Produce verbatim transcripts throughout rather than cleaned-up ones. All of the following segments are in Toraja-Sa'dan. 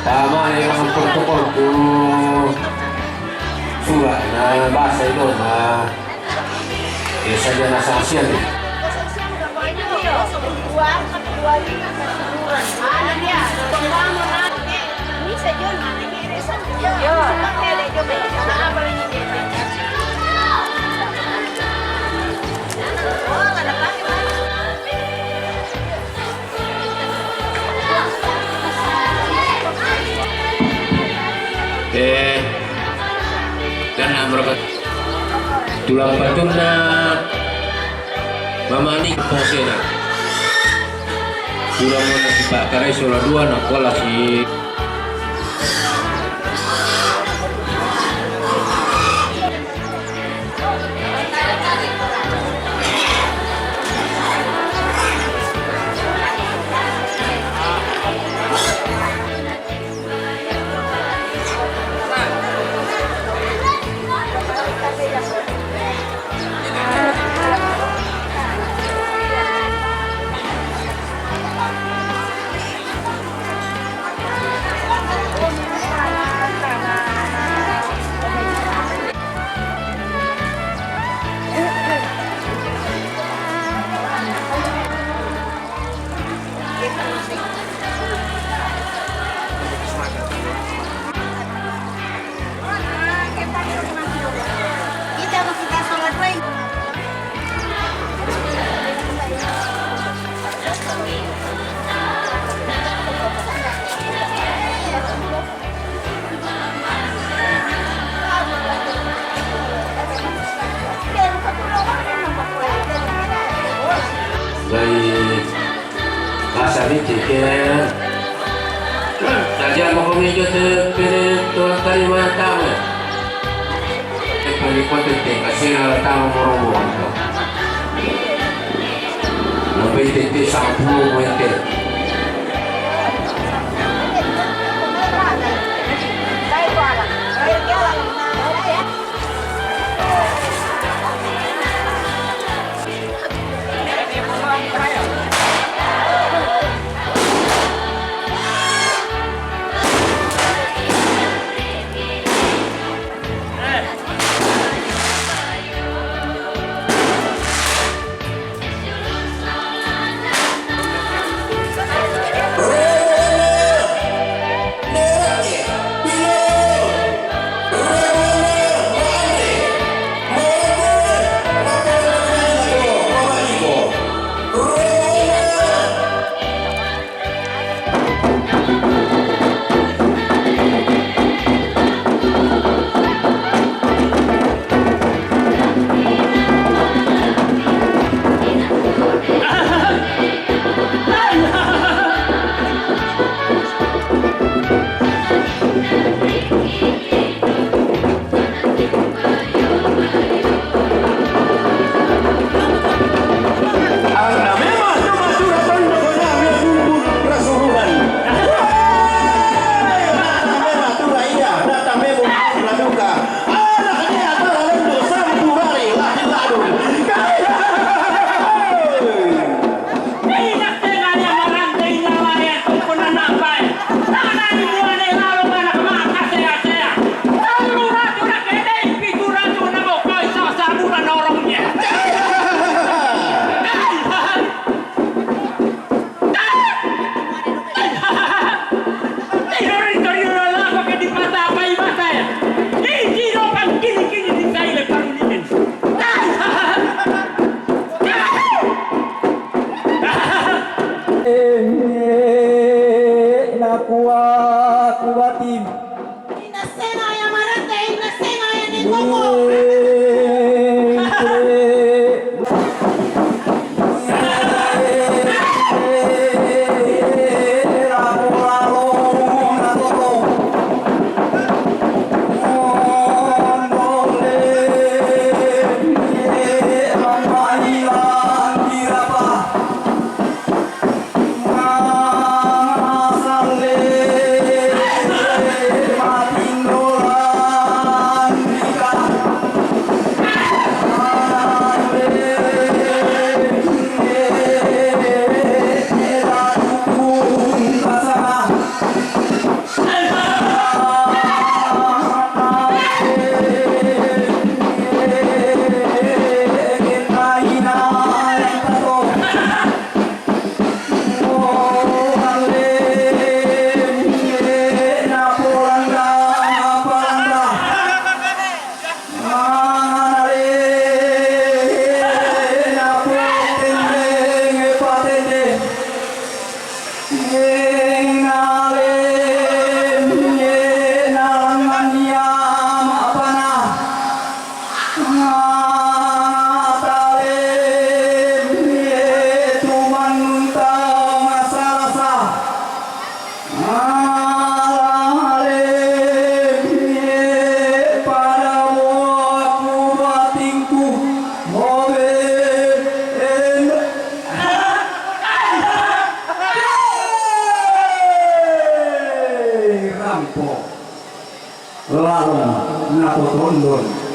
Tama na yung protocol ko. Sura na basa ito na. Kaya sa dyan nasa Asia, eh. Eh, dan amra tulang patunna mamani posena. Tulang mana si Pak Karai sola dua na kola si Dai basa Viti ke. Taja mo kami ke te pere to tari ma tama. Te pere ko te te kasira la tama moro moro. Lo pe te te sampu mo te. Nakua kubatin. Inasema ya Marata, inasema ya Nekongo.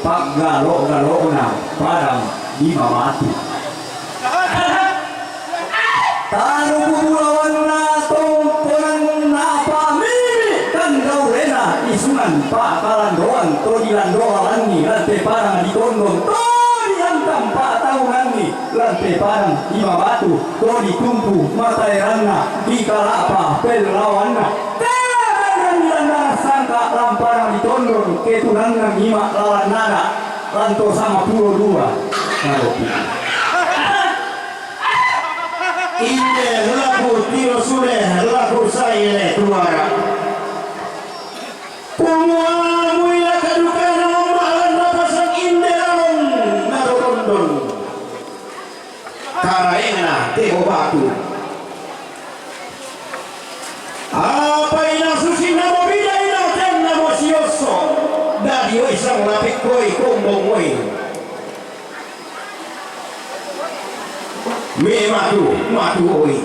Paggalo-galona padang di Mamatu. Tanu bulawanna tomponanna pamimi kandaurena isungan pakalandoan to dilandoalanni lante padang di tondon to diantang pataunanni lante padang di Mamatu to ditumpu mataeranna di kalapa pellawanna. Teranni lannana sangka lamparang di tondon ketunanna nima lalannana lanto sama pulo dua. Inde laku tiro sule laku saile tuara. Kumua muila kadukana mamma alanna pasang inde lalong na to tondon. Karaengna tebo batu. Apa inang susinna mobida inang tenna mosiosso. Dadi oi sang lapikkoi kombong oi. Me matu, matu oi.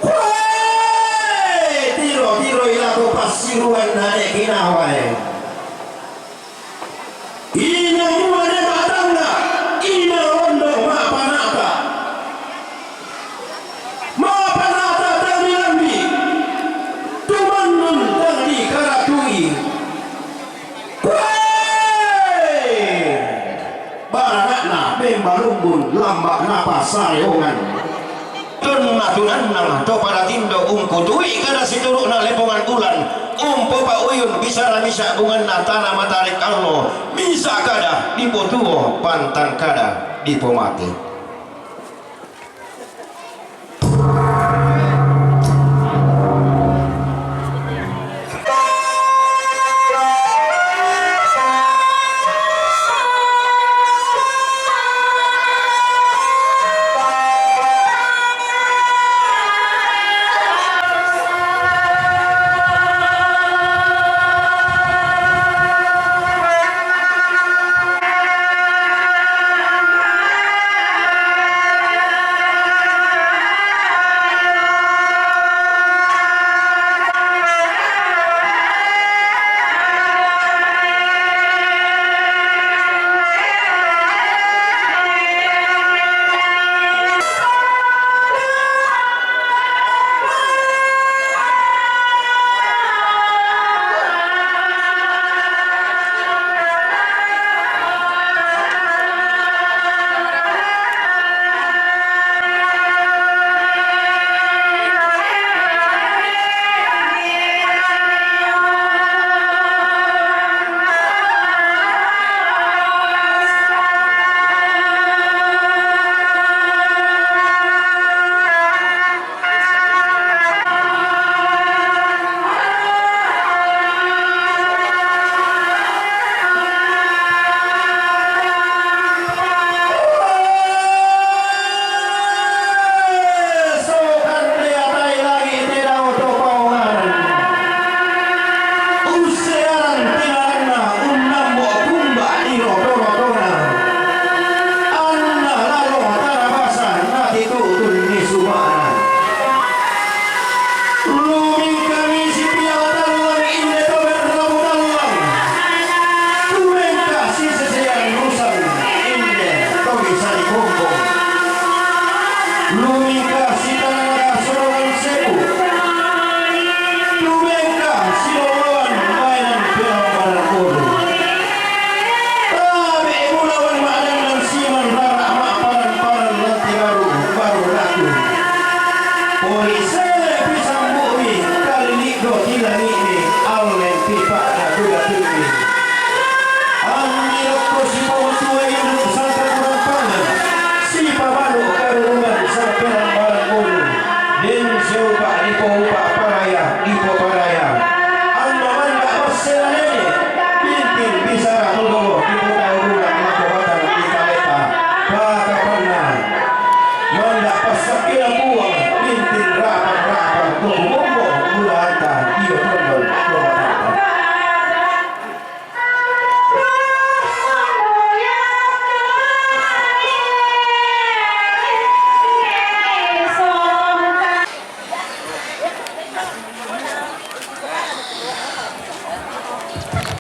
Hoe! Tiro, tiro ilako passiruan nane kinawae. Inang muane matangga, inang londong mapanata. Mapanata tang dilambi, tumannun tang dikaratui. Hoe! Baranakna membalumbun lamba napasareongan. Tunna-tunanna to pada tindo ungkutui kada situru'na lepongan ulan, umpopauyun bisara misa bunganna tana matarik allo, misa kada dipotuo pantang kada dipomate. Usse arang tinanganna unnambo kumba iro toro-torona. Anna lalo tarabasa natitutun ni sumana. Lumingkami sipiala tallang inde to berrabu tallang. Tumengka sisesean rusang inde to bisa dikombong. Lumingka sitanangga sorongan sepu. Tumengka siloloan baenan pelambaran bodo. Tabe' bulawan ma'dandang siman rara' ma'paran-paran lan tigaru baru ratu. Poli sele pisang bu'mi kalili' do tilangi'mi allen pipa'na buda tu'mi. Anggi lokko sipau tuwe induk sangka kurang pangan, sipabalu karurungan samperan balang ulu. Den siupa' dipoupa' paraya, dipoparaya. Anna manda' massela nene', binting bisara todo dipotau bunga' lako batang di kaleta. Pakapanna. Manda' passappilang buang, binting rapa'-rapa' to kumombo bulanta dio tondon to batanta.